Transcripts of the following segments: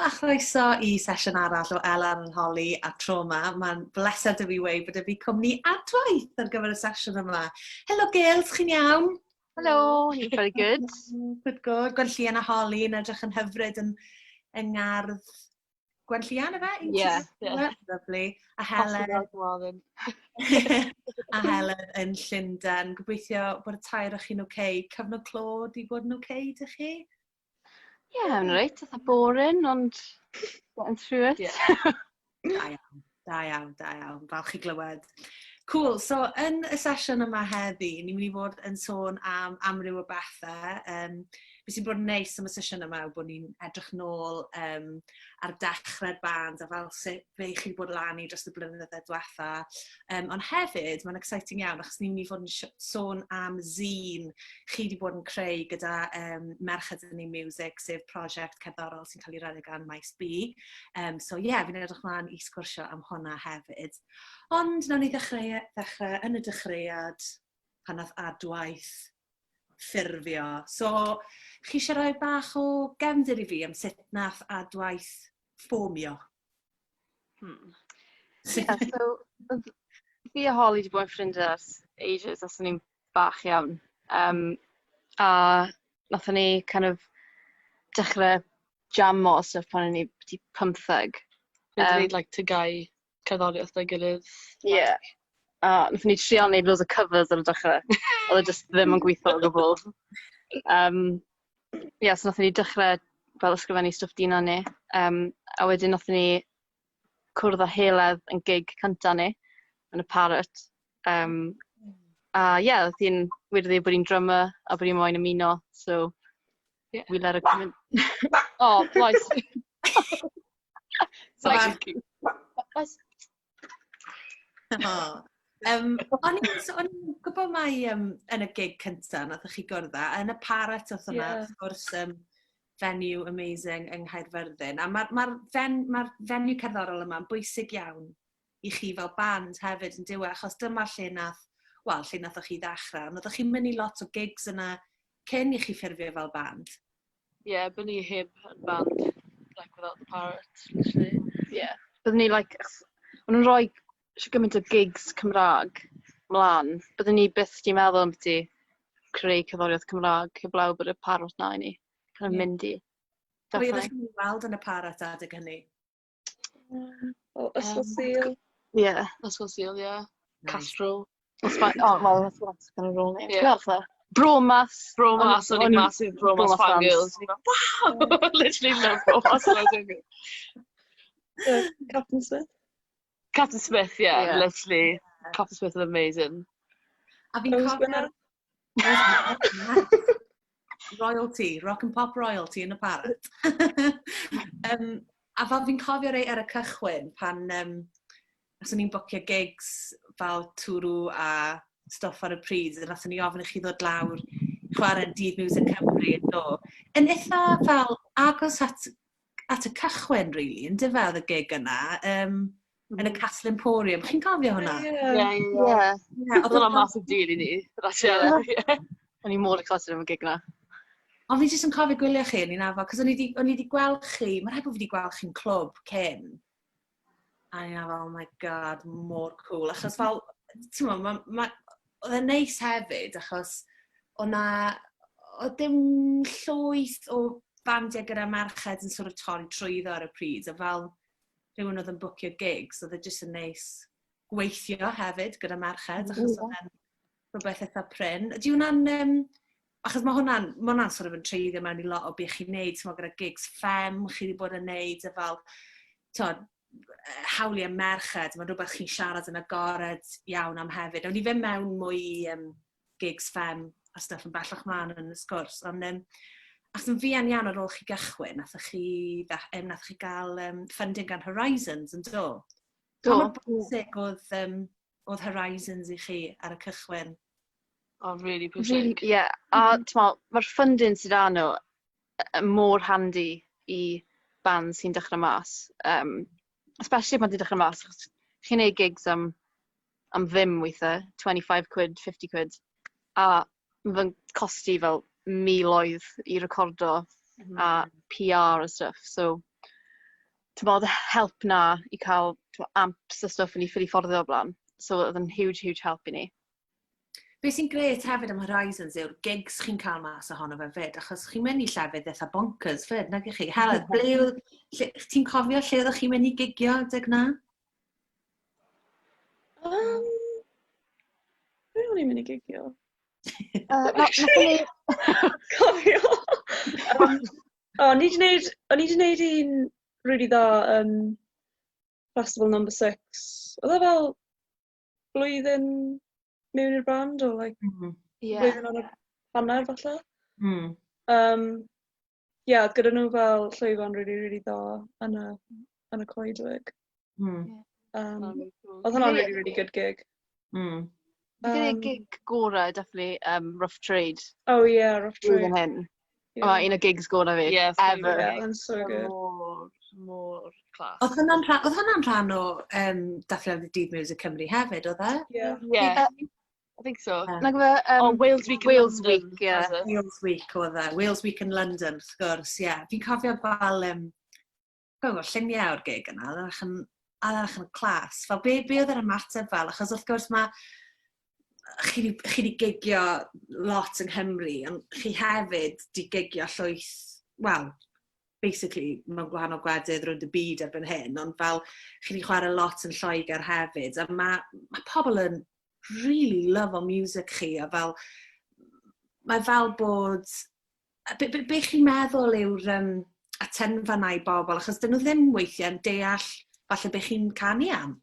a chroeso i sesiwn arall o Elan yn Holi a tro yma. Mae'n bleser 'da fi weud bod 'da fi cwmni Adwaith ar gyfer y sesiwn yma. Helo girls, chi'n iawn? Helo, very good. Good, good. Gwenllian a Holly yn edrych yn hyfryd yng ngardd Gwenllian, ife? Yeah. Yeah. Lovely. A Helen. A Helen yn Llundain. Gobeithio bod y tair o chi'n oce. Okay. Cyfnod clo di bod yn oce, okay, dych chi? Yeah, yn reit, eitha boring, ond getting through it. Yeah. Da iawn, da iawn, da iawn. Falch i glywed. Cool, so yn y sesiwn yma heddi, ni'n mynd i fod yn sôn am amryw o bethau. Beth sy'n bod yn neis am y sesiwn yma yw bod ni'n edrych nôl ar dechrau'r band a fel sut be chi wedi bod lan i dros y blynyddoedd diwetha. Ond hefyd, mae'n exciting iawn achos ni'n mynd i fod yn sôn am zine chi wedi bod yn creu gyda Merched yn ein Music, sef prosiect cerddorol sy'n cael ei redeg gan Maes B. So ie, yeah, fi'n edrych mlaen i sgwrsio am hwnna hefyd. Ond nawn ni ddechrau yn y dechreuad pan nath Adwaith ffurfio. So, chi eisiau rhoi bach o gefndir i fi am sut nath Adwaith ffomio? Yeah, so, fi a Holly wedi bod yn ffrindiau ers ages, ers o'n i'n bach iawn. A nathon ni kind of dechrau jamo a stuff pan o'n i byti 15. Ni wedi gwneud like TGAU cerddoriaeth 'da'i gilydd. Ie. Yeah. A nathon ni trial neud loads o covers ar y dechrau. Oedd e just ddim yn gweithio o gwbl. Yeah, so nathon ni dechrau fel ysgrifennu stwff 'di hunan ni. A wedyn nathon ni cwrdd â Heledd yn gig cynta ni yn y Parrot. A ie, yeah, oedd hi'n wedodd hi bod hi'n drummer a bod hi'n moyn ymuno, so yeah, we let her come in. Oh, boys. Sorry. Boys. Oh. So, o'n i'n gwybod mai yn y gig cynta nath chi gwrdd â, yn y Parrot oedd hwnna, wrth gwrs, venue amazing yng Nghaerfyrddin. A mae'r ma ma venue cerddorol yma'n bwysig iawn i chi fel band hefyd yn diwedd, achos dyma lle nath, wel, lle nathoch chi ddechrau. Ond oeddech chi'n mynd i lot o gigs yna cyn i chi ffurfio fel band? Ie, yeah, byddwn ni heb yn band, like without the Parrot, literally. Ie. Yeah. Byddwn ni, like, o'n nhw'n rhoi shwt gymaint o gigs Cymraeg mlaen. Byddwn ni byth 'di meddwl ambiti creu cerddoriaeth Cymraeg heblaw bod y Parrot 'na i ni kind of mynd i. Pwy ydych chi'n weld yn y Parrot adeg hynny? Wel, Ysgol Sul. Ie. Ysgol Sul, ie. Nice. Castro. Oh, well, that's lots kind of rôl name. Yeah. Wel, fatha, Bromas. Bromas, o'n i'n massive Bromas Bromas fans. fangirls. O'n i'n fel, wow! Literally love Bromas when I was younger. Captain Smith. Captain Smith, yeah, Yeah. literally. Captain Smith is amazing. A fi'n Rose cofio Gwynedd. Royalty, rock and pop royalty yn y Parrot. A fel fi'n cofio rei ar y cychwyn pan nathon ni'n bwcio gigs fel Twrw a stwff ar y pryd, a nathon ni ofyn i chi ddod lawr i chwarae yn Dydd Miwsig Cymru yn do. Yn eitha fel agos at y cychwyn, really, yn dyfe, oedd y gig yna, yn y Castle Emporium. Chi'n cofio hwnna? Ie. Ie, ie. Ie. Ie, Oedd hwnna'n massive deal i ni. That's it. Ie. O'n i mor excited am y gig 'na. Ond fi jyst yn cofio gwylio chi, o'n i'n afal, cos o'n i 'di gweld chi, mae'n rhaid bod fi 'di gweld chi'n clwb cyn. A o'n i'n afal, oh my God, mor cool. Achos fel, ti'n mo, oedd e'n neis hefyd, achos oedd dim llwyth o bandiau gyda merched yn sort of torri trwyddo ar y pryd, a fel rhywun oedd yn bwcio gigs, oedd e jyst yn neis gweithio hefyd gyda merched, achos oedd e'n rhywbeth eitha prin. Ydy hwnna'n... Achos mae hwnna'n sort of yn treiddio mewn i lot o beth chi'n neud, ti'n gyda gigs fem chi wedi bod yn neud, a fel, t'od, hawliau merched, mae'n rhywbeth chi'n siarad yn agored iawn am hefyd. Awn ni fynd mewn mwy i gigs fem a stuff yn bellach mlaen yn y sgwrs, ond achos yn fuan iawn ar ôl chi gychwyn, nath chi gael funding gan Horizons, yn do? Do. Pa mor bwysig oedd Horizons i chi ar y cychwyn? Oh, really bwysig. Really, ie. Yeah. A t'mo', mae'r funding sydd â nhw mor handi i band sy'n dechrau mas. Especially pan ti'n dechrau mas, achos chi'n neud gigs am ddim weithiau, 25 quid, 50 quid, a ma' fe'n costi fel miloedd i recordo a PR a stuff, so T'mod, help 'na i cael, t'mo', amps a stwff o'n i ffili fforddio o'r blaen. So oedd yn huge, huge help i ni. Be sy'n grêt hefyd am Horizons yw'r gigs chi'n cael mas ohono fe fyd, achos chi'n mynd i llefydd eitha bonkers fyd, nag ych chi? Heledd, ble oedd, lle, ti'n cofio lle oeddech chi'n mynd i gigio adeg na? Ble o'n i'n mynd i gigio? Na, ni. Cofio. O, ni 'di wneud, o'n i 'di wneud un really dda yn Festival Number 6. Oedd e fel blwyddyn mewn i'r band, o like blwyddyn ar y hanner falle. Yeah, oedd gyda nhw fel llwyfan really, really dda yn y coedwig. Oedd hwnna'n really, really good gig. Fi credu gig gorau, definitely, Rough Trade. Oh yeah, Rough Trade. Blwyddyn hyn. Yeah. Oh, un o gigs gorau fi. Yeah, ever. Yeah, that's so good. Mor, mor class. Oedd hwnna'n rhan o Dathliad Dydd Music Cymru hefyd, oedd e? Yeah. Yeah. I think so. Yeah. Nag fe, Oh, Wales Week in Wales London, Week, yeah. was it? Wales Week oedd e. Wales Week in London, wrth gwrs, ie. Yeah. Fi'n cofio fel, gwybod, lluniau o'r gig yna, oedd e'n class. Fel, be oedd yr ymateb fel? Achos wrth gwrs mae chi 'di gigio lot yng Nghymru, ond chi hefyd 'di gigio llwyth, wel, basically mewn gwahanol gwledydd rownd y byd erbyn hyn, ond fel chi 'di chwarae lot yn Lloegr hefyd, a mae pobl yn really love o music chi, a fel, mae fel bod, be chi'n meddwl yw'r atynfa 'na i bobl, achos dyn nhw ddim weithiau yn deall falle be chi'n canu am.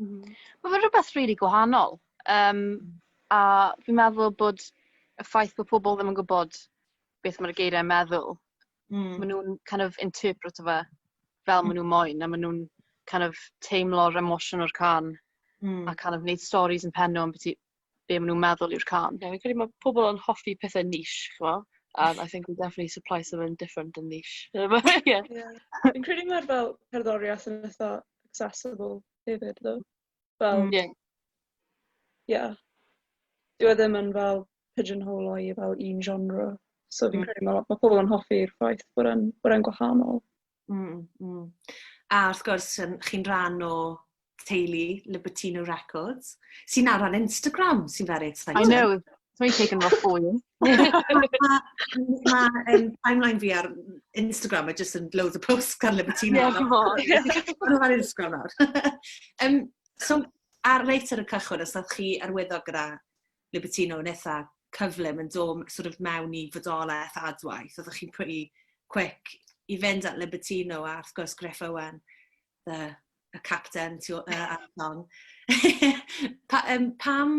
Mae fe'n rhywbeth really gwahanol. A fi'n meddwl bod y ffaith bod pobl ddim yn gwybod beth mae'r geiriau'n meddwl, maen nhw'n kind of interpret fe fel maen nhw moyn, a maen nhw'n kind of teimlo'r emosiwn o'r can, a kind of wneud stories yn pen nhw am be maen nhw'n meddwl yw'r can. Yeah, fi'n credu mae pobl yn hoffi pethau niche, ch'mo'? And I think we definitely supply something different and niche. Yeah. Yeah. Fi'n credu mae'r fel cerddoriaeth yn eitha accessible hefyd, though. Fel, yeah. Dyw e ddim yn fel pigeonhole i fel un genre. So fi'n credu mae pobl yn hoffi'r ffaith bod e'n gwahanol. A wrth gwrs, chi'n rhan o teulu Libertino Records, sy'n nawr ar Instagram, sy'n very exciting. I know, it's only taken about 4 years. Mae timeline fi ar Instagram are just yn loads of posts gan Libertino. Yeah, come on. Maen nhw ar Instagram nawr. So, ar reit ar y cychwyn, os nath chi arwyddo gyda Libertino yn eitha cyflym yn dod sort of mewn i fodolaeth Adwaith, oeddech chi'n pretty quick i fynd at Libertino a wrth gwrs Griff Owen, y captain ar y llong. Pa, um, pam,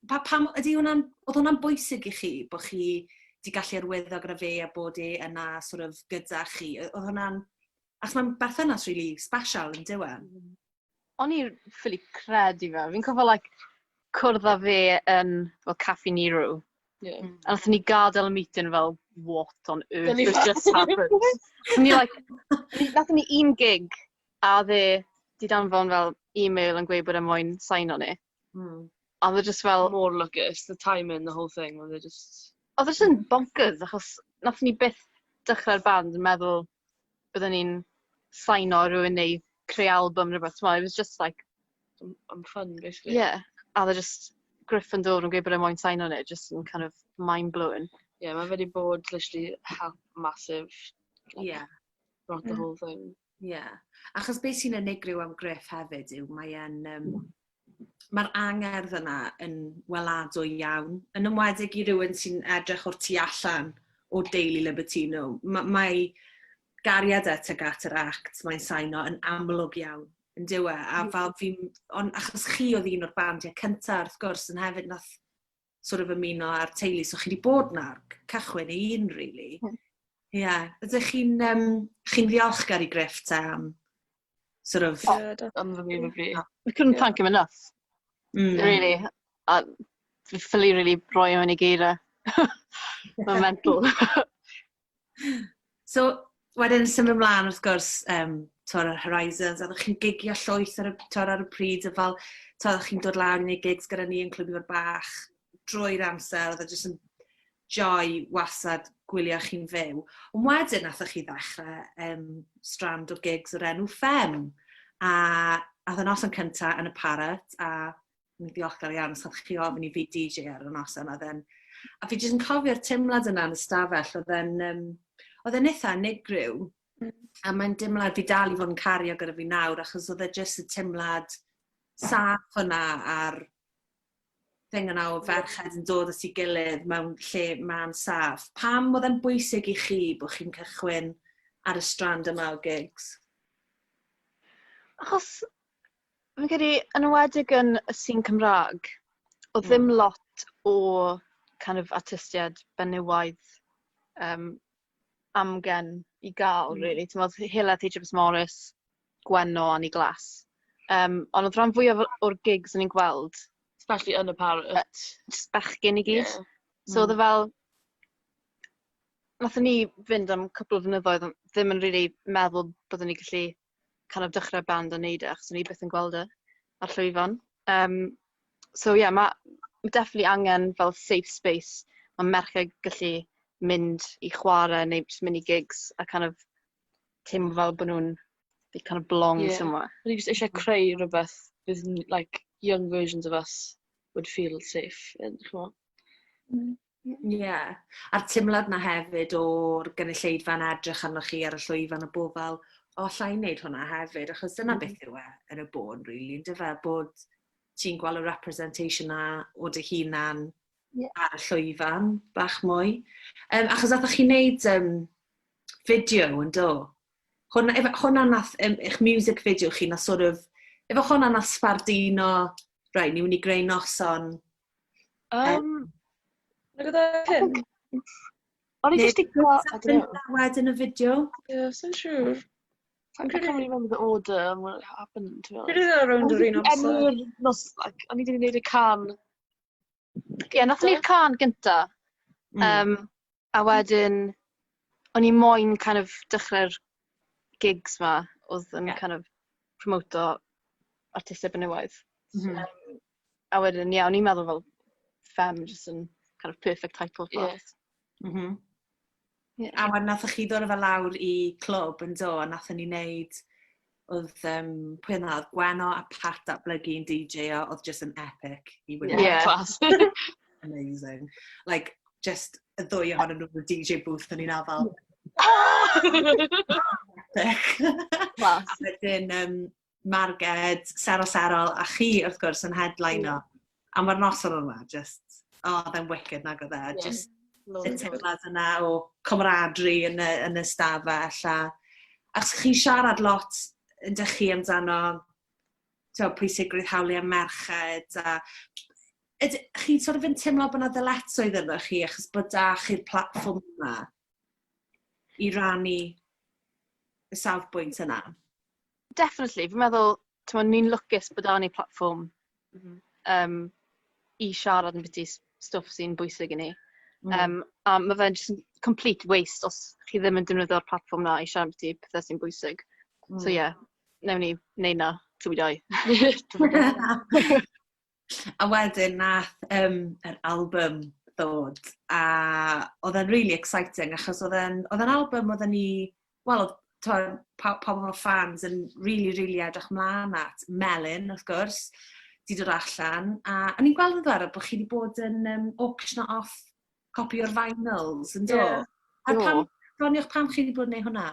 pa, pam, oedd hwnna'n bwysig i chi bod chi di gallu arwyddo gyda fe a bod e yna sort of gyda chi? Oedd hwnna'n... Achos mae'n berthynas really special yn dyw e? O'n i ffili credu fe. Fi'n cofio like, cwrdd â fe yn fel Caffi Nero. A nathon ni gadael y meeting fel, "What on earth has just happened?" Nathon ni like, nathon ni un gig a dde di danfon fel e-mail yn gweud bod e moyn sign ni. A oedd e just fel, Mor lwcus, the timing, the whole thing, oedd e just. Oedd e just yn bonkers achos nathon ni byth dechrau'r band yn meddwl byddwn ni'n signo rhywun neu creu album neu rhywbeth. T'mo', it was just like, Am fun, basically. Yeah. A oedd e just Griff yn dod yn gweud bod e moyn signo ni, just yn kind of mind-blowing. Yeah, mae fe wedi bod literally help massive, like, throughout the whole thing. Yeah. Achos beth sy'n unigryw am Griff hefyd yw mae'r angerdd yna yn weladwy iawn. Yn enwedig i rywun sy'n edrych o'r tu allan o deulu Libertino. Mae gariad e tuag at yr act mae'n saino yn amlwg iawn yn dyw e. A fel fi'n... On, achos chi oedd un o'r bandiau cyntaf wrth gwrs yn hefyd nath sort of ymuno â'r teulu, so chi wedi bod na'r cychwyn i un, really. Ie. Yeah. Ydych chi'n ddiolchgar i Griff te am sort of Yeah, definitely. Unbelievably. We couldn't thank him enough, really. A fi ffili really roi mewn i geiriau. Mae'n mental. So, wedyn symud ymlaen wrth gwrs, t'wod, ar Horizons, a oeddech chi'n gigio llwyth t'wod, ar y pryd, a fel, t'wod, oeddech chi'n dod lawr i wneud gigs gyda ni yn Clwb Ifor Bach drwy'r amser, oedd e jyst yn Joy wasad gwylio chi'n fyw. Ond wedyn nathoch chi ddechrau strand o gigs o'r enw Ffem. A ath y noson cynta yn y Parrot, a ni'n ddiolchgar iawn os nathoch chi ofyn i fi DJ ar y noson. Oedd e'n... A fi jyst yn cofio'r teimlad yna yn y stafell, oedd e'n eitha unigryw. A mae'n dimlad fi dal i fod yn cario gyda fi nawr, achos oedd e jyst y teimlad saff yna a'r thing yna o ferched yn dod at ei gilydd mewn lle man saff. Pam oedd e'n bwysig i chi bod chi'n cychwyn ar y strand yma o gigs? Achos fi'n credu, yn enwedig yn y sîn Cymraeg, oedd ddim lot o kind of artistiaid benywaidd amgen i gael, really. Timod, Heledd HMS Morris, Gwenno, Ani Glass. Ond oedd rhan fwyaf o'r gigs o'n i'n gweld... Especially yn y Parrot. Just bechgyn i gyd. So oedd e fel... Nathon ni fynd am cwpl o flynyddoedd ond ddim yn really meddwl byddwn ni gallu kind of dechrau band a wneud e, achos o'n i byth yn gweld e ar llwyfan. So ie, yeah, mae definitely angen fel safe space. Mae merched gallu mynd i chwarae neu jyst mynd i gigs a kind of teimlo fel bod nhw'n they kind of belong somewhere. O'n i jyst eisiau creu rhywbeth with like young versions of us would feel safe in, ch'mo'? Ie. A'r teimlad 'na hefyd o'r gynulleidfa'n edrych arnoch chi ar y llwyfan a bod fel, o, alla i wneud hwnna hefyd, achos dyna beth yw e yn y bôn, really, yndyfe? Bod ti'n gweld y representation 'na o dy hunan ar y llwyfan bach mwy. Achos nathoch chi wneud fideo, yn do? Hwna, efo, hwnna nath, eich music video chi, nath sort of, efo hwnna nath sbardino, right, ni'n mynd i greu noson. Nag oedd e cyn? O'n i jyst i gweld, I don't know. Wedyn y fideo? Yeah, sa'n siŵr. I can't really remember the order and what happened, to be honest. Credu oedd e rownd yr un amser. Enw'r nos, like, o'n i wedi gwneud y can. Ie, yeah, nathon ni'r can gynta. A wedyn, o'n i moyn kind of dechrau'r gigs ma, oedd yn kind of promoto artistiaid benywaidd. A wedyn, ie, o'n i'n meddwl fel Fem just yn kind of perfect title for that. A wedyn nathoch chi ddod â fe lawr i clwb yn do, a nathon ni wneud, oedd, pwy oedd 'na, oedd Gwenno a Pat Datblygu yn DJ o, oedd just yn epic i wyneb. Class. Amazing. Like, just y ddwy ohonyn nhw yn y DJ booth o'n i'n afal. Epic. Class. A wedyn, Marged, Sero Serol a chi wrth gwrs yn headlino. A mae'r noson yma just, oh, oedd e'n wicked nag oedd e. Just Lovely. y teimlad yna o camaraderie yn y stafell. A, achos chi'n siarad lot yn dych chi amdano pwysigrwydd hawliau merched. A chi'n sort of yn teimlo bod yna ddyletswydd yno chi achos bod da chi'r platfform yma i rannu y safbwynt yna? Definitely. Fi'n meddwl, t'mod, ni'n lwcus bod 'da ni platfform i siarad ambiti stwff sy'n bwysig i ni. A ma' fe'n just complete waste os chi ddim yn defnyddio'r platfform na i siarad ambiti pethau sy'n bwysig. So ie, newn ni neud na till we die. A wedyn nath yr album ddod, a oedd e'n really exciting, achos oedd e'n album oedden ni, wel, oedd, t'mod, pawb o'r fans yn really, really edrych mlaen at. Melyn, wrth gwrs, di dod allan, a o'n i'n gweld yn ddiweddar bod chi wedi bod yn auction off copi o'r vinyls, yn do? Ie. A pam, Do. Roniwch pam chi wedi bod yn neud hwnna?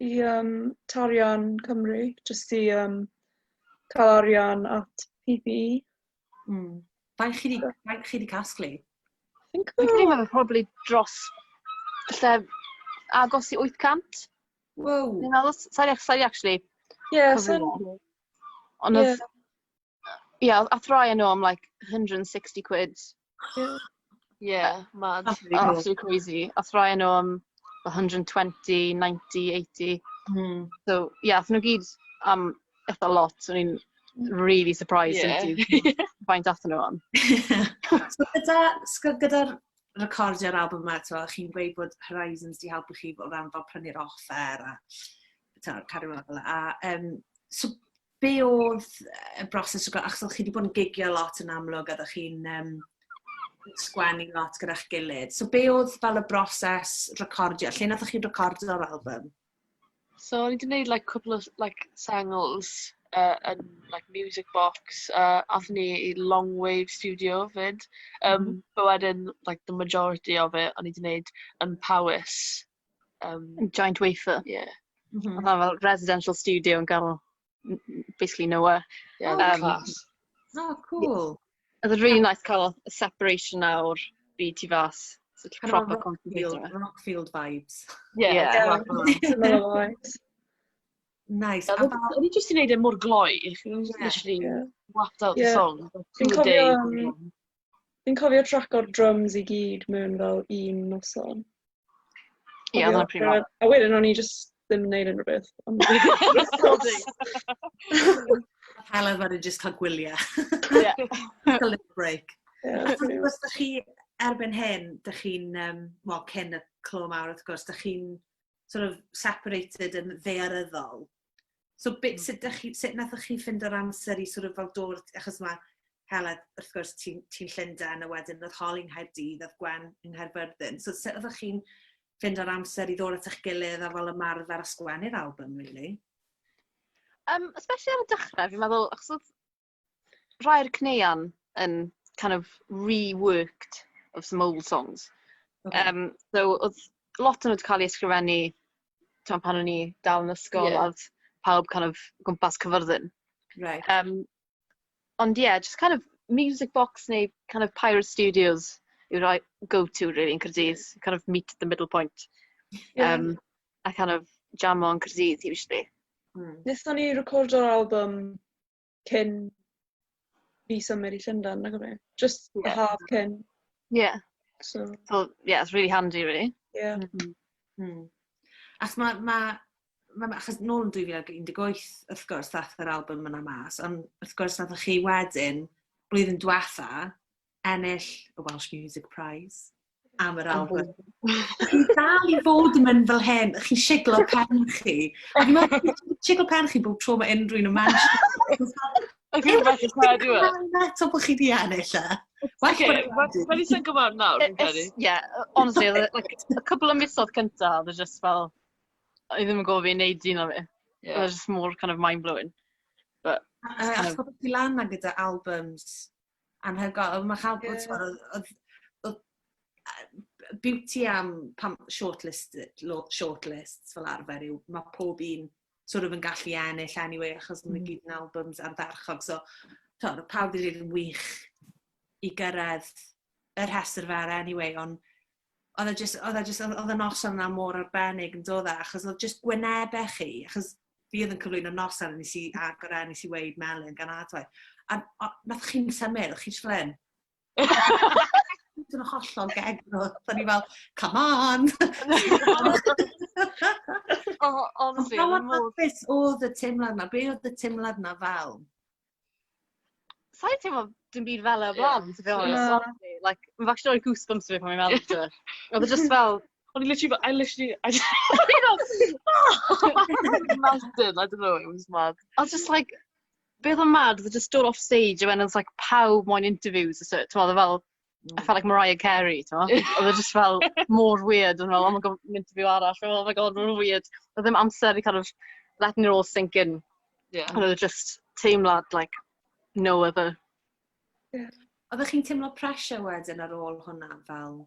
I Tarian Cymru, jyst i cael arian at PPE. Faint chi 'di casglu? I think Fi'n credu mae fe probably dros, falle, agos i 800. Wow. Fi'n meddwl, sorry actually. Yeah, Cofio so fe. Ond oedd, Yeah. ie, oedd ath rai yn nhw am like 160 quid. Yeah. Yeah, mad. That's really cool. Absolutely crazy. Ath rai yn nhw am 120, 90, 80. So, yeah, ath nhw gyd am eitha lot. O'n i'n really surprised yeah. faint ath nhw am. So gyda'r recordio'r album yma, t'mo, chi'n gweud bod Horizons di helpu chi o ran fel prynu'r offer a t'mo, cario mlaen fel 'na. A so be oedd y broses o achos o'ch chi wedi bod yn gigio lot yn amlwg, a oeddech chi'n Sgwennu lot gyda'ch gilydd. So be oedd fel y broses recordio? Lle nathoch chi recordio'r album? So o'n i 'di wneud like cwpl o like sengls yn like Music Box. Aethon ni i Long Wave Studio 'fyd. But wedyn like the majority of it o'n i 'di wneud yn Powys. Giant Wafer. Yeah. Oedd hwnna fel residential studio yn ganol basically nowhere. Yeah, class. Oh, cool. Oedd e'n really nice cael y separation na o'r byd tu fas. So Kind of proper concentrate. Rockfield vibes. Yeah. Yeah. Similar vibes. Nice. Yeah, A fel, O'n i jyst i wneud e mor gloi. O'n i just literally whacked out the song. Fi'n Two cofio, days. Fi'n cofio track o'r drums i gyd mewn fel un noson. Ie, oedd hwnna'n pretty mad. A wedyn o'n i just ddim yn neud unrhyw beth. Recording. Heledd wedyn just cael gwyliau. Yeah. A little break. Yeah, Achos pretty wrth gwrs, dych chi erbyn hyn, dych chi'n, wel, cyn y clo mawr wrth gwrs, dych chi'n sort of separated yn ddaearyddol. So bit, sut nathoch chi ffindo'r amser i sort of fel dod, achos mae Heledd, wrth gwrs, ti Llundain, a wedyn oedd Holly yng Nghaerdydd, oedd Gwen yng Nghaerfyrddin. So sut oeddech chi'n ffindo'r amser i ddod at eich gilydd a fel ymarfer a sgwennu'r album, really? Especially ar y dechrau, fi'n meddwl, achos oedd rhai o'r caneuon yn kind of reworked of some old songs. So oedd lot o'n nhw wedi cael ei ysgrifennu t'mo, pan o'n i dal yn ysgol a oedd pawb kind of gwmpas Cyfyrddin. Ond yeah, just kind of Music Box neu kind of Pirate Studios yw'r rhai go-to really yn Caerdydd. Kind of meet at the middle point. A kind of jam on Caerdydd usually. Wnaethon ni recordo'r album cyn fi symud i Llundain, nag o'n i? Just y haf cyn. So, So yeah, it's really handy really. Yeah. Achos ma, achos nôl yn 2018, wrth gwrs, ddath yr album yna mas, ond wrth gwrs nathoch chi wedyn, blwyddyn diwetha, ennill y Welsh Music Prize am yr album. Chi'n dal i fod yn mynd fel hyn, chi'n siglo pen chi. A fi'n meddwl, chi'n siglo pen chi bob tro mae unrhyw un yn mention. I think methu credu e. Eto bod chi di ennill e. Well Okay, bod wedi sy'n gwybod nawr, fi'n credu. Yeah, honestly, oedd e, like, a couple o misoedd cynta, oedd e just fel, o'n i ddim yn gwybod fi'n neud un o fi. Oedd e just more kind of mind-blowing. But, Achos bod chi lan na gyda albums anhygoel. Mae cael, oedd beauty am pam shortlists fel arfer yw mae pob un sort of yn gallu ennill anyway achos maen nhw gyd yn albums ardderchog. So, t'od, oedd pawb wedi gwneud yn wych i gyrraedd y rhestr fer anyway, ond oedd e just, oedd y noson yna mor arbennig yn dod e, achos oedd just gwynebau chi, achos fi oedd yn cyflwyno noson, nes i agor e, nes i weud "Melyn" gan Adwaith. A nath chi'n symud, o'ch chi'n fel hyn. Dyna hollol gegno. O'n i fel, "Come on!" Oh, honestly, Pa oedd mor e mor hapus oedd y teimlad 'na? Be oedd y teimlad 'na fel? Sa'n teimlo dim byd fel e o blaen, to be honest. Na. Honestly. Like, mae'n actually rhoi goosebumps i fi pan fi'n meddwl amdano fe. Oedd e just fel, O'n i literally, I literally, I just melted, I don't know, it was mad. I was just like, beth o'n mad, oedd e just dod off stage a when it was like pawb moyn interviews a so, ti'n meddwl, fel, I felt like Mariah Carey, ti'n meddwl? Oedd e just fel mor weird, o'n fel, "Oh my God, interview arall," oh my God, mor weird. Oedd ddim amser i kind of letting it all sink in. And oedd e just teimlad, like, no other. Oeddech chi'n teimlo pressure wedyn ar ôl hwnna fel,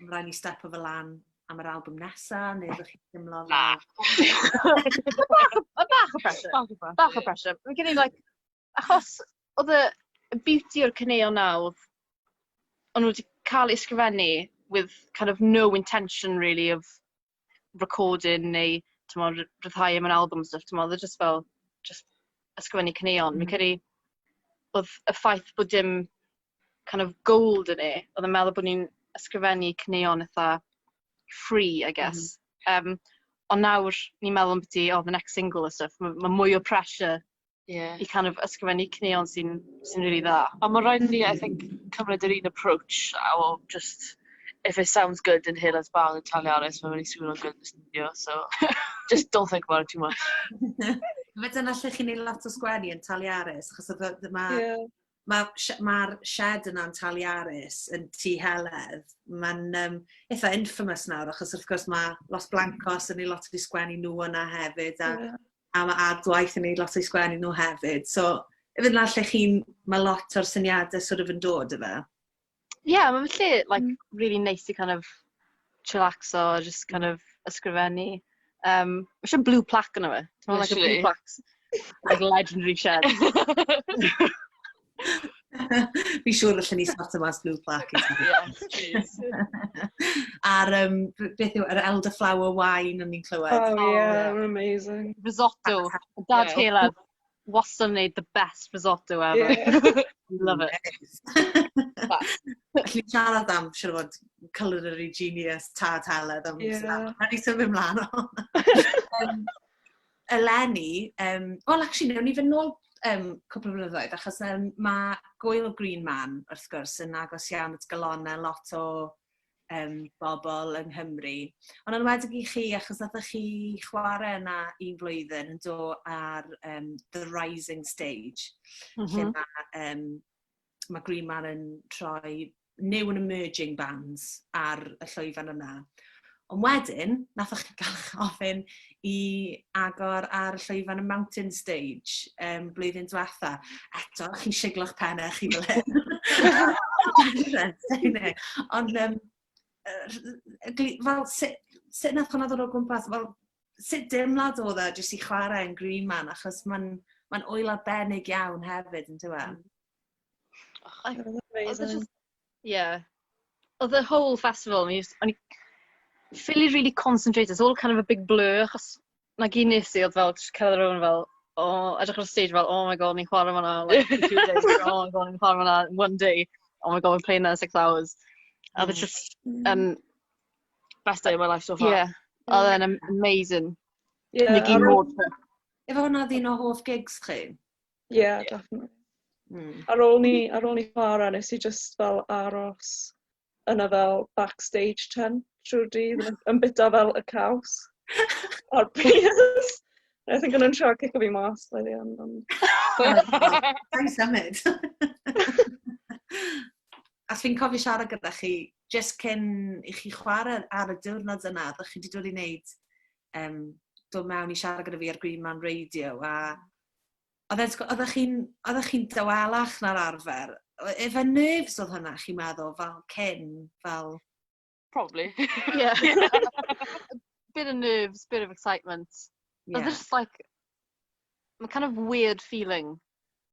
mae rhaid ni stepo fel lan am yr album nesa, neu oeddech chi'n teimlo Na. fel? A bach o pressure. Bach o pressure. Bach o pressure. Fi'n credu, like, achos oedd y beauty o'r caneuon na oedd, o'n nhw wedi cael eu ysgrifennu with kind of no intention really of recording neu t'mod, rhyddhau am an album and stuff, t'mod, oedd e just fel, just ysgrifennu caneuon. Fi'n credu oedd y ffaith bod dim kind of gold yn e, oedd yn meddwl bod ni'n ysgrifennu caneuon eitha free, I guess. Ond nawr ni'n meddwl ambiti, oh, the next single and stuff, mae ma mwy o pressure i kind of ysgrifennu caneuon sy really dda. Ond mae rhaid i ni, I think, cymryd yr un approach o just, if it sounds good in Heled's bar in Taliaris, mae'n mynd i swnio'n good in the studio, so just don't think about it too much. Fe dyna lle chi'n neud lot o sgwennu yn Taliaris, achos oedd mae Mae'r ma shed yna'n Taliaris yn Tŷ Heledd. Mae'n eitha infamous nawr, achos wrth gwrs mae Los Blancos yn ei lot o'i sgwennu nhw yna hefyd, a, yeah. a mae Adwaith yn ei lot o'i sgwennu nhw hefyd. So, efo yna lle chi'n, mae lot o'r syniadau sort of yn dod efe? Yeah, mae'n lle, like, really nice i kind of chillaxo, just kind of ysgrifennu. Mae eisiau blue plaque yna fe. Ti'n like a blue plaque. Like legendary shed. Fi siŵr allan ni sorto mas blue plaque. Yes, please. A'r, beth yw, yr elderflower wine o'n ni'n clywed. Oh, yeah, oh, amazing. Risotto. Dad yeah. Heledd wastad yn gwneud the best risotto ever. Yeah. Love it. Alli siarad am, siarad fod, culinary genius Tad Heledd am yeah. Rhaid i symud ymlaen o. Eleni, well, actually, newn ni fynd nôl cwpl o blynyddoedd, achos mae Gwyl Green Man, wrth gwrs, yn agos iawn at galonau lot o bobl yng Nghymru. Ond yn enwedig i chi, achos nath chi chwarae yna un flwyddyn yn do ar The Rising Stage, lle mae, ma Green Man yn troi new and emerging bands ar y llwyfan yna. Ond wedyn, nath chi gael eich ofyn i agor ar y llwyfan y Mountain Stage blwyddyn diwetha. Eto, chi'n siglo'ch pennau chi fel hyn. Ond fel, sut nath hwnna ddod o gwmpas? Fel, sut dimlad oedd e jyst i chwarae yn Green Man? Achos mae'n ma ŵyl arbennig iawn hefyd, yn dyw e? Amazing. Yeah. Oedd the whole festival, o'n i ffili really concentrate, it's all kind of a big blur, achos na gyd nes i oedd fel, just cerdded rownd fel, oh, edrych ar y stage fel, "Oh my God, ni'n chwarae fan'na, like, 2 days, oh my God, ni'n chwarae fan'na, one day, oh my God, we're playing there 6 hours." A oedd just, Best day of my life so far. Yeah, oedd e'n amazing. Yeah, Ni gyd mor Efo hwnna oedd un o hoff gigs chi? Yeah, definitely. Ar ôl ni chwarae, nes i just fel aros yna fel backstage tent trwy'r dydd yn byta fel y caws a'r beers. I think o'n nhw'n trio cico fi mas by the end. Ond Sa'n symud. A fi'n cofio siarad gyda chi just cyn i chi chwarae ar y diwrnod yna, ddech chi wedi dod i wneud, dod mewn i siarad gyda fi ar Green Man Radio, a oeddech chi'n dawelach na'r arfer. Efe nerves oedd hwnna, chi'n meddwl, fel cyn, fel? Probably. Yeah. Bit of nerves, bit of excitement. Yeah. Oedd just like, mae kind of weird feeling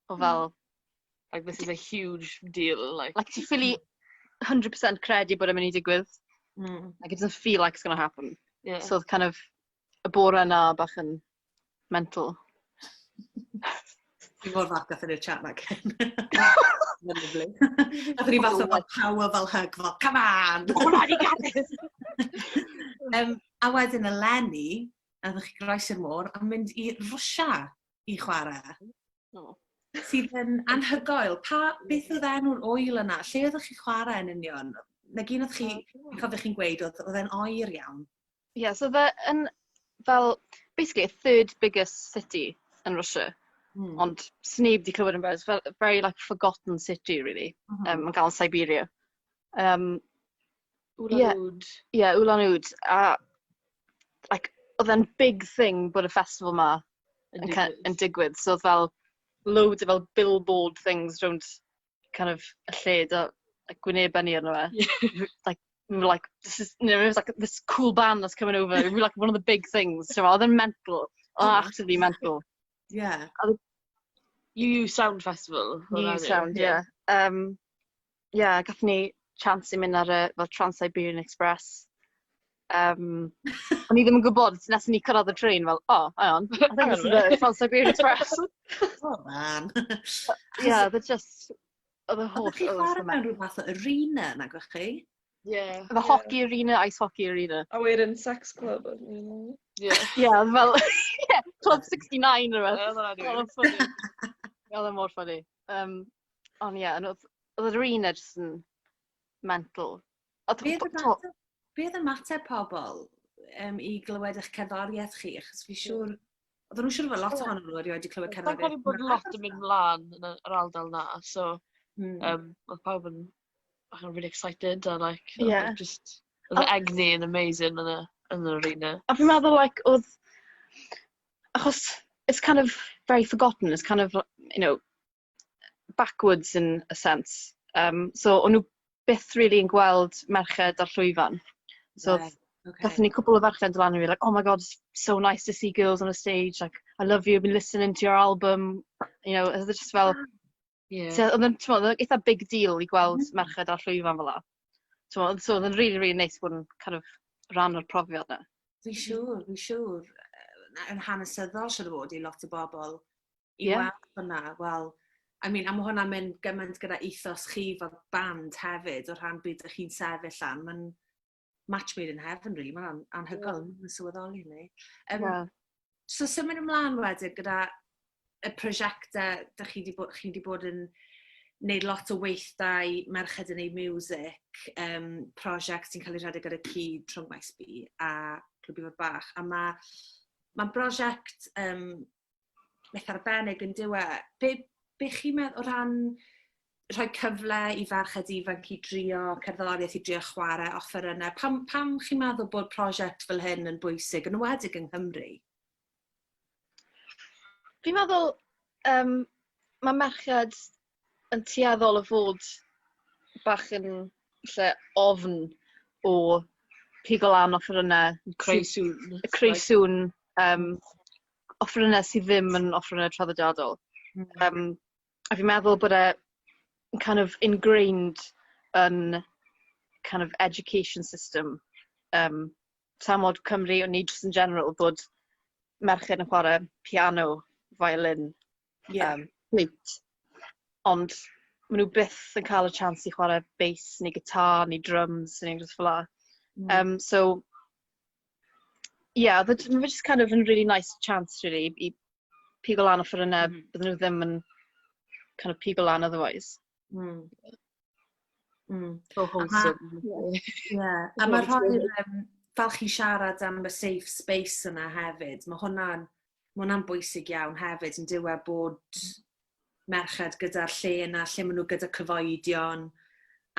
o fel, Like, this is a huge deal. Like, like ti ffili 100% credu bod e'n mynd i digwydd. Like, it doesn't feel like it's going to happen. So oedd kind of y bore yna bach yn mental. Fi mor falch gathon ni'r chat na cyn. Mae'n lyfli. Gathon ni fath o fel power fel hug, fel, "Come on!" Come on, you got this! A wedyn eleni, nath chi groesi'r môr a mynd i Rwsia i chwarae. Oh. Sydd yn anhygoel. Beth oedd enw'r ŵyl yna? Lle oeddech chi chwarae yn union? Na gyn oedd chi, fi'n cofio chi'n gweud, oedd e'n oer iawn. Yeah, so the yn fel, basically, a third biggest city yn Russia. Ond sneb di clywed yn fe. It's fel a very like forgotten city, really. Mae'n gael yn Siberia. Ulan-Ude. Yeah, Ulan-Ude. A like, oedd e'n big thing bod y festival ma yn digwydd. So oedd fel loads o fel billboard things rownd kind of y lle da like, gwynebau ni arno fe. Like, we were like, this is, it was like this cool band that's coming over. We were like one of the big things. So oedd e'n mental. Oedd oh, absolutely mental. UU Sound Festival. UU Sound, yeah. Yeah, gathon ni chance i mynd ar y fel Trans-Siberian Express. O'n i ddim yn gwybod, nes ni cyrraedd y train fel, "Oh, hang on, I think this is the Trans-Siberian Express." Oh, man. Yeah, they're just, oedd y holl Oeddech chi chwarae mewn rhyw fath o arena, nag o'ch chi? Yeah. The hockey arena, ice hockey arena. A wedyn sex club. You know? Yeah. Yeah, fel, yeah, Club 69 or rhywbeth. Oedd o'n funny. Oedd o'n mor funny. Ond ie, oedd yr arena just yn mental. Be oedd ymateb pobl i glywed eich cerddoriaeth chi? Achos fi siŵr Oedden nhw'n siŵr fod lot ohonyn nhw erioed wedi clywed cerddoriaeth. Dwi'n credu bod lot yn mynd mlaen yn yr ardal na, so oedd pawb yn bach yn really excited a like, just, oedd y egni yn amazing yn yr arena. A fi'n meddwl, like, oedd, achos it's kind of very forgotten, it's kind of, backwards in a sense. So, o'n nhw byth really yn gweld merched ar llwyfan. So, gathon ni cwpl o ferched lan i fi, like, "Oh my God, it's so nice to see girls on a stage, like, I love you, I've been listening to your album." Oedd e just fel, so, oedd yn, t'mo', oedd yn eitha big deal i gweld merched ar llwyfan fel 'a. T'mo', so oedd yn really, really nice bod yn kind of rhan o'r profiad 'na. Fi'n siŵr, fi'n siŵr. Yn hanesyddol siŵr o fod i lot o bobl i weld hwnna. Wel, I mean, a mae hwnna'n mynd gymaint gyda ethos chi fel band hefyd, o rhan byd ydych chi'n sefyll am. Mae'n match made in heaven, really. Mae'n anhygoel, mae'n sylweddoli hynny. So symud ymlaen wedyn gyda y prosiectau dych chi 'di bod yn wneud lot o weithdai merched yn ei music, prosiect sy'n cael ei rhedeg ar y cyd rhwng Maes B a Clwb Ifor Bach. A mae ma brosiect beth arbennig yn dyw e. Be chi'n meddwl o ran rhoi cyfle i ferched ifanc i drio cerddoriaeth, i drio chwarae offerynnau? Pam chi'n meddwl bod prosiect fel hyn yn bwysig, yn enwedig yng Nghymru? Fi'n meddwl mae merched yn tueddol o fod bach yn lle ofn o pigo lan offerynnau. Creu sŵn. Creu sŵn, offerynnau sydd ddim yn offerynnau traddodiadol. A fi'n meddwl bod e yn kind of ingrained yn kind of education system tamod Cymru, ond ni just in general, bod merched yn chwarae piano, violin, flute. Ond maen nhw byth yn cael y chance i chwarae bass neu guitar neu drums neu rhywbeth fel 'a. So, yeah, oedd e just kind of yn really nice chance, really, i pigo lan offerynnau bydden nhw ddim yn kind of pigo lan otherwise. So wholesome. Yeah. A mae rhoi'r, fel chi siarad am y safe space yna hefyd, mae hwnna'n bwysig iawn hefyd, yn dyw e, bod merched gyda'r lle yna, lle maen nhw gyda cyfoedion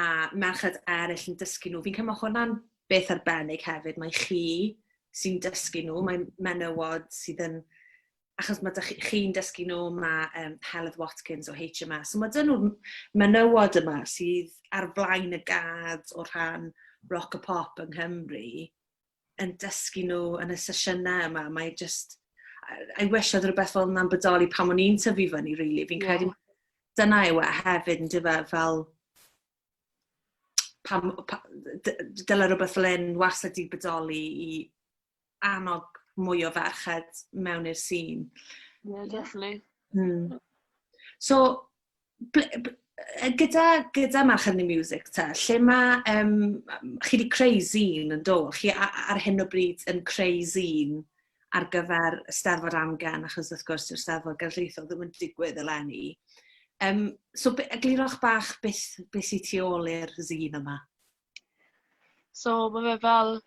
a merched eraill yn dysgu nhw. Fi'n credu mae hwnna'n beth arbennig hefyd, mae chi sy'n dysgu nhw, mae menywod sydd yn, achos mae chi'n dysgu nhw, mae Heledd Watkins o HMS. So mae dyn nhw'r menywod yma sydd ar flaen y gad o rhan rock a pop yng Nghymru yn dysgu nhw yn y sesiynau yma. Mae just, I wish oedd rhywbeth fel yna'n bodoli pan o'n i'n tyfu fyny, really. Fi'n credu dyna yw e hefyd, yn dyfe, fel pam, dyle rhywbeth fel hyn wastad 'di bodoli i annog mwy o ferched mewn i'r sîn. Yeah, definitely. So, ble, gyda Merched yn Music te, lle mae, chi wedi creu zine yn do? Chi ar hyn o bryd yn creu zine ar gyfer y Steddfod Amgen, achos wrth gwrs yw'r Steddfod Genedlaethol ddim yn digwydd eleni. So, eglurwch bach beth sydd tu ôl i'r zine yma. So mae fe fel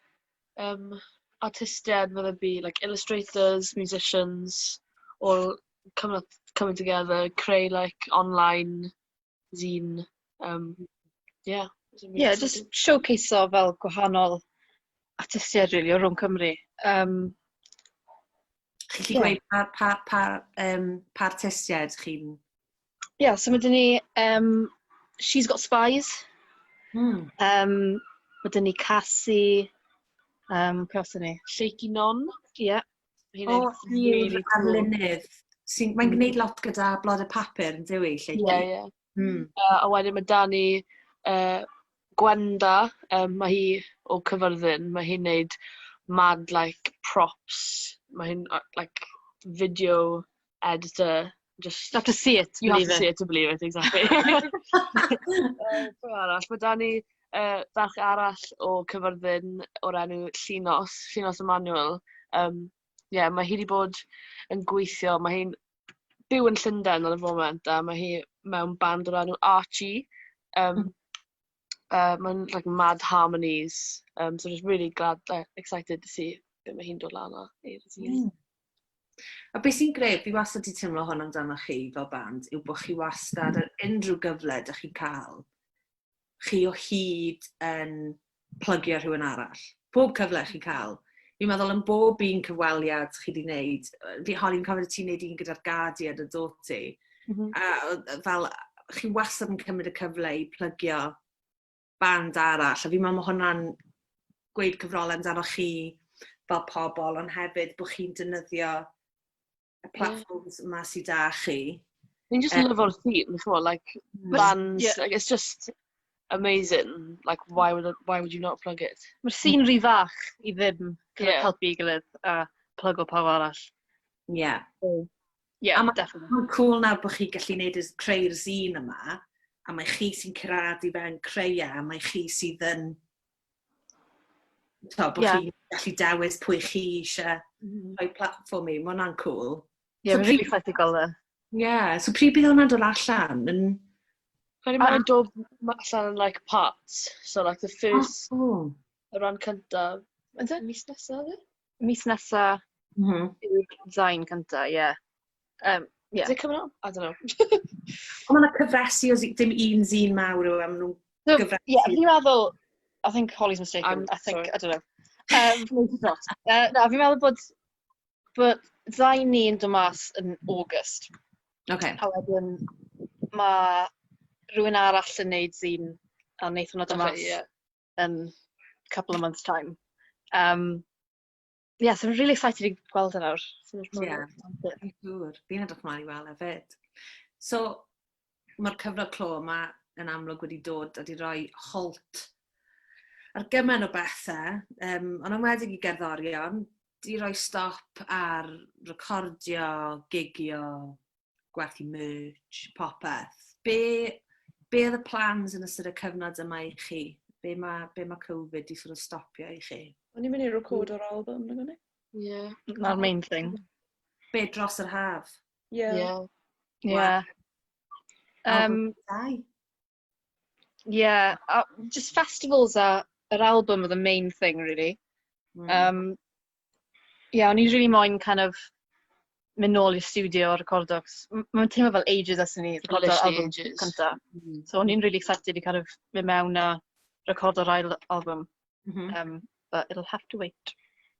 artistiaid, whether it be like illustrators, musicians, all coming together, creu like online zine. Yeah. It's really Yeah, just exciting. Showcase o fel gwahanol artistiaid, really, o rhwng Cymru. Chi'n gallu gweud pa artistiaid chi'n? Yeah, so mae dyn ni She's Got Spies. Mae dyn ni Cassie. Pwy os ni? Shaky Non. Yeah. Hi'n O, neud hi yw'r really cool. arlunydd. Mae'n gwneud lot gyda blodau papur, yn dyw i, Lleucu? Yeah. A wedyn mae 'da ni Gwenda, mae hi o Cyfyrddin, mae hi'n neud mad like props, mae hi'n like video editor, just You have to see it to You have believe to it. see it to believe it, exactly. Pwy arall? Mae 'da ni ferch arall o Cyfyrddin o'r enw Llinos, Llinos Emmanuel. Yeah, mae hi wedi bod yn gweithio, mae hi'n byw yn Llundain ar y foment a mae hi mewn band o'r enw Archie. Mae'n like mad harmonies. So just really glad, excited to see beth mae hi'n dod lan â i'r zine. A beth sy'n grêt, fi wastad 'di teimlo hwn amdano chi fel band, yw bod chi wastad ar unrhyw gyfle dych chi'n cael, chi o hyd yn plygio rhywun arall. Pob cyfle chi'n cael. Fi'n meddwl yn bob un cyfweliad chi wedi wneud, fi hon i'n cofio ti'n wneud un gyda'r Guardian yn dod ti. A fel, chi wastad yn cymryd y cyfle i plygio band arall, a fi'n meddwl mae hwnna'n gweud cyfrolau amdano chi fel pobl, ond hefyd bod chi'n defnyddio y platforms yma sydd da chi. Ni'n just lyfo'r scene, ch'mo', like, bands, like, it's just amazing. Like, why would you not plug it? Mae'r scene rhy fach i ddim kind of helpu i gilydd a plygo pawb arall. Yeah, A definitely. Mae'n cool nawr bod chi gallu neud y creu'r zine yma, a mae chi sy'n curadu fe'n creu e, a mae chi sydd yn, to, bod chi'n gallu dewis pwy chi eisiau rhoi platform i. Mae hwnna'n cool. Yeah, So mae'n really excited i gweld e. Yeah, so pryd bydd hwnna'n dod allan? Yn Credu mae'n dod allan yn like parts. So like the first, y rhan cyntaf, Ydy? mis nesaf, ydy? Mis nesa yw'r zine cynta, ie. Yeah. Is it coming out? I don't know. Ond mae yna cyfresi o dim un zine mawr yw e, maen nhw'n So, gyfresi. yeah, fi'n meddwl, I think Holly's mistaken. I'm I think, sorry. I don't know. No, she's not. Na, fi'n meddwl bod zine ni yn dod mas yn August. A wedyn mae rhywun arall yn neud zine a wneith hwnna dod mas yn couple of months' time. Yeah, so I'm really excited i gweld e nawr. So, Yeah. Fi'n siŵr. Fi'n edrych mlaen i weld hefyd. So, mae'r cyfnod clo yma yn amlwg wedi dod a wedi rhoi halt ar gymaint o bethau, ond enwedig i gerddorion, di roi stop ar recordio, gigio, gwerthu merch, popeth. Be oedd y plans yn ystod y cyfnod yma i chi? Be mae Covid di sort of stopio i chi? O'n i'n mynd i record o'r album, nag o'n i? Yeah. Na'r main thing. Be dros yr haf? Yeah. Yeah. Yeah. Dau. Yeah, just festivals a yr album are the main thing, really. Yeah, o'n i really moyn kind of mynd nôl i'r studio a recordo, 'cos mae'n teimlo fel ages ers i ni recordo Literally album ages. cynta. So o'n i'n really excited i kind of mynd mewn a recordo'r ail album. But it'll have to wait.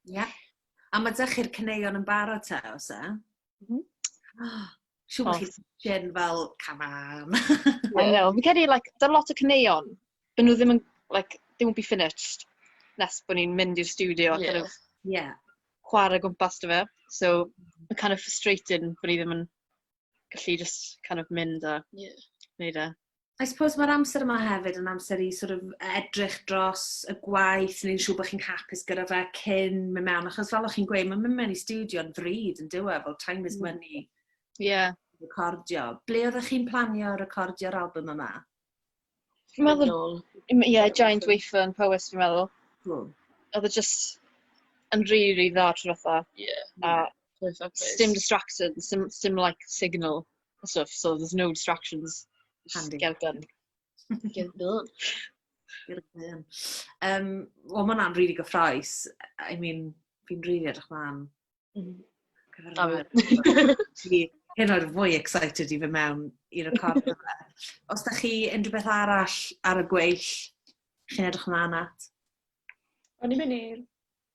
Yeah. A mae dych chi'r caneuon yn barod te, oes e? Mhm. Siŵr bod Oes. chi'n fel, come on. I know. Fi'n credu, like, da lot o caneuon, but nhw ddim yn, like, they won't be finished nes bod ni'n mynd i'r studio a kind of chwarae gwmpas dy fe. So, mae'n kind of frustrating bod ni ddim yn gallu just kind of mynd a wneud e. I suppose mae'r amser yma hefyd yn amser i sort of edrych dros y gwaith, neu'n siŵr bod chi'n hapus gyda fe cyn mynd mewn, achos fel o'ch chi'n gweud, mae'n mynd mewn i studio yn ddrud yn dyw e, fel time is money recordio. Ble oeddech chi'n planio recordio'r album yma? Fi'n meddwl, Nôl. Yeah, Giant Wafer yn Powys, fi'n meddwl. Cool. Oedd e just yn really, really dda tro ddiwetha. A Perfect place. dim distractions, dim like signal and stuff, so there's no distractions. Just Handy. get it done. Get it done. Get it done. Wel, mae hwnna'n really gyffrous. I mean, fi'n really edrych mlaen. A fi. Fi hyn oed fwy excited i fy mewn i recordo fe. Os da chi unrhyw beth arall ar y gweill, chi'n edrych ymlaen at? O'n i'n mynd i'r...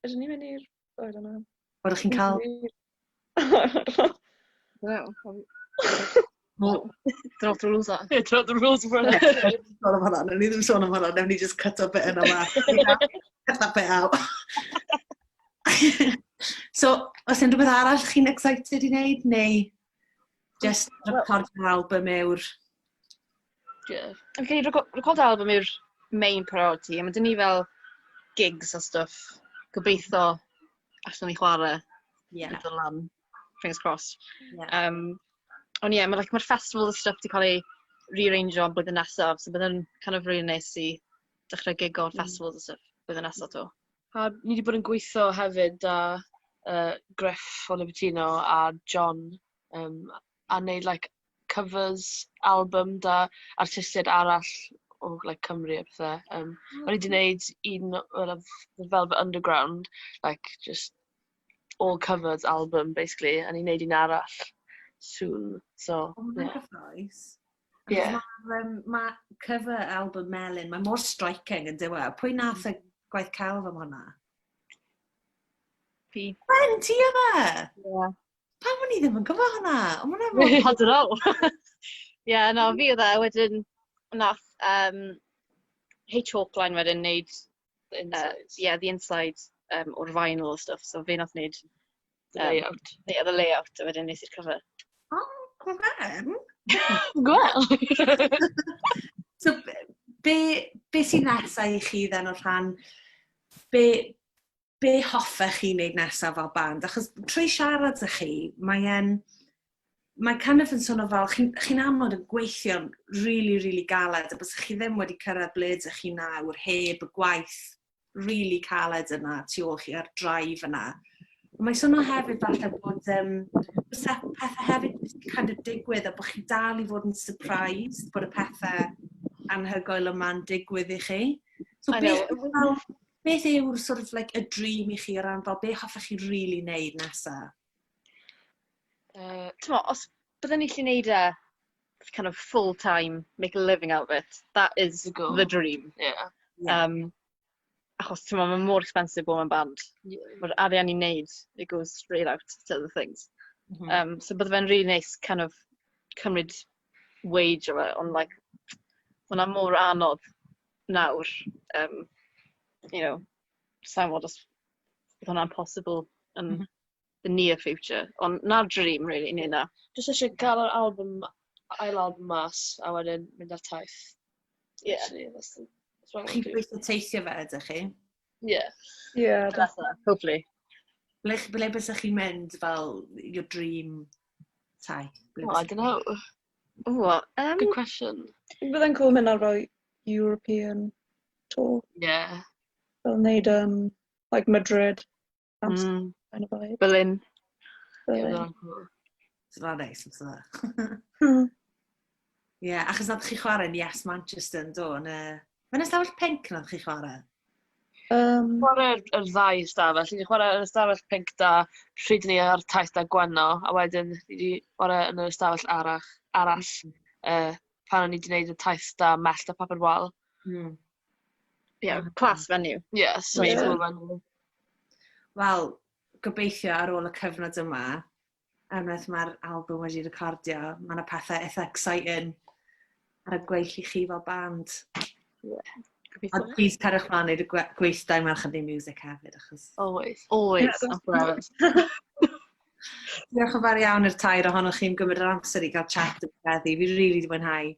Ydyn ni'n mynd i'r... Oh, I don't know. Bod chi'n cael No. Well, don't know what the rules are. Yeah, don't know what the rules were. Sôn am hwnna, nawn ni ddim sôn am hwnna, nawn ni just cut o bit yna ma. Cut that bit out. So, os unrhyw beth arall chi'n excited i wneud, neu just recordio'r album yw'r Yeah. Fi'n credu record album yw'r main priority, a mae dyn ni fel gigs a stuff. Gobeithio allan ni chwarae yn dod lan. Fingers crossed. Ond ie, yeah, mae like, mae'r festival a stuff wedi cael ei rearrangeo am blwyddyn nesaf, so bydd yn kind of really nice i dechrau gigo festivals a stuff blwyddyn nesaf to. A ni wedi bod yn gweithio hefyd â Griff o Libertino a John a wneud like, covers album da artistiaid arall o like, Cymru a pethau. O'n i wedi gwneud un o'r The Velvet Underground, like just all covers album, basically, a ni'n neud un arall soon. So, Oh, mae'n yeah. gyffrous. Yeah. Mae ma cover album Melyn, mae mor striking yn dyw e. Pwy nath y gwaith celf am hwnna? Fi. Gwen, ti yma? Yeah. Pam o'n i ddim yn gwybod hwnna? Ond hwnna mor... I don't know. Yeah, no, fi oedd e, wedyn nath H Hawkline wedyn neud The insides. Yeah, the inside o'r vinyl o stuff, so fi nath neud The layout. Yeah, the layout, a wedyn nes i'r cover. Oh, Gwen! Gwel! So, be sy'n nesaf i chi then o rhan, be hoffech chi wneud nesaf fel band? Achos trwy siarad â chi, mae kind of yn swnio fel, chi amlwg yn gweithio'n really, really galed, a bys chi ddim wedi cyrraedd ble ydych chi nawr heb y gwaith really caled yna tu ôl chi a'r drive yna. Mae'n swnio hefyd falle bod bysa pethau hefyd kind of digwydd a bod chi dal i fod yn surprised bod y pethau anhygoel yma'n digwydd i chi. So I beth, know. fel, beth yw'r sort of like y dream i chi o ran fel be hoffech chi really wneud nesaf? T'mo, os byddwn ni gallu neud e kind of full time, make a living out of it, that is The goal. the dream. Achos t'mo, mae mor expensive bod mewn band. Mae'r arian i wneud, it goes straight out to other things. So bydde fe'n really nice kind of cymryd wage o fe, ond like, hwnna mor anodd nawr. Sa'n gwybod os bydd hwnna'n possible yn the near future. Ond na'r dream, really, neu na. Just eisiau cael yr album, ail album mas, a wedyn mynd ar taith. Actually, that's what I Chi'n want to do. gweithio teithio fe, ydych chi? Yeah. Yeah. Hopefully. Ble bysach chi'n mynd fel your dream taith? Ble Oh, I bysach- don't know. Ooh, Good question. Byddai'n cool mynd ar fel European tour. Fel wneud like Madrid, Amsterdam kind of vibe. Berlin. Yeah, Berlin. byddai'n cool. So that's nice, fysa. Ie, yeah, achos nath chi chwarae yn Yes Manchester yn do, yn y... Mae'n ystafell pinc nath chi chwarae? Chwarae'r yr ddau ystafell. Ni wedi chwarae yn ystafell pinc da pryd ni ar taith da Gwenno, a wedyn ni wedi chwarae yn yr ystafell arall pan o'n ni wedi gwneud y taith da Mellt a Papur Wal. Yeah, class venue. Yeah, so cool venue. Wel, gobeithio ar ôl y cyfnod yma, unwaith mae'r album wedi recordio, mae yna pethau eitha exciting ar y gweill i chi fel band. Gobeithio. A please cerwch mlaen wneud y gweithdai Merched Neud Miwsig hefyd, achos... Always. Always, Yeah. and forever. Diolch yn fawr iawn i'r tair ohonoch chi'n gymryd yr amser i gael chat yn heddi. Fi rili wedi mwynhau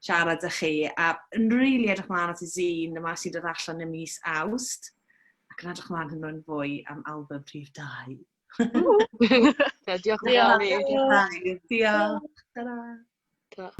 siarad â chi a yn rili edrych mlaen at y zine yma sy'n dod allan ym mis Awst ac yn edrych mlaen hyn o'n fwy am album rhif 2. Yeah, diolch yn fawr i. Diolch. Diolch. Ta-ra. Ta.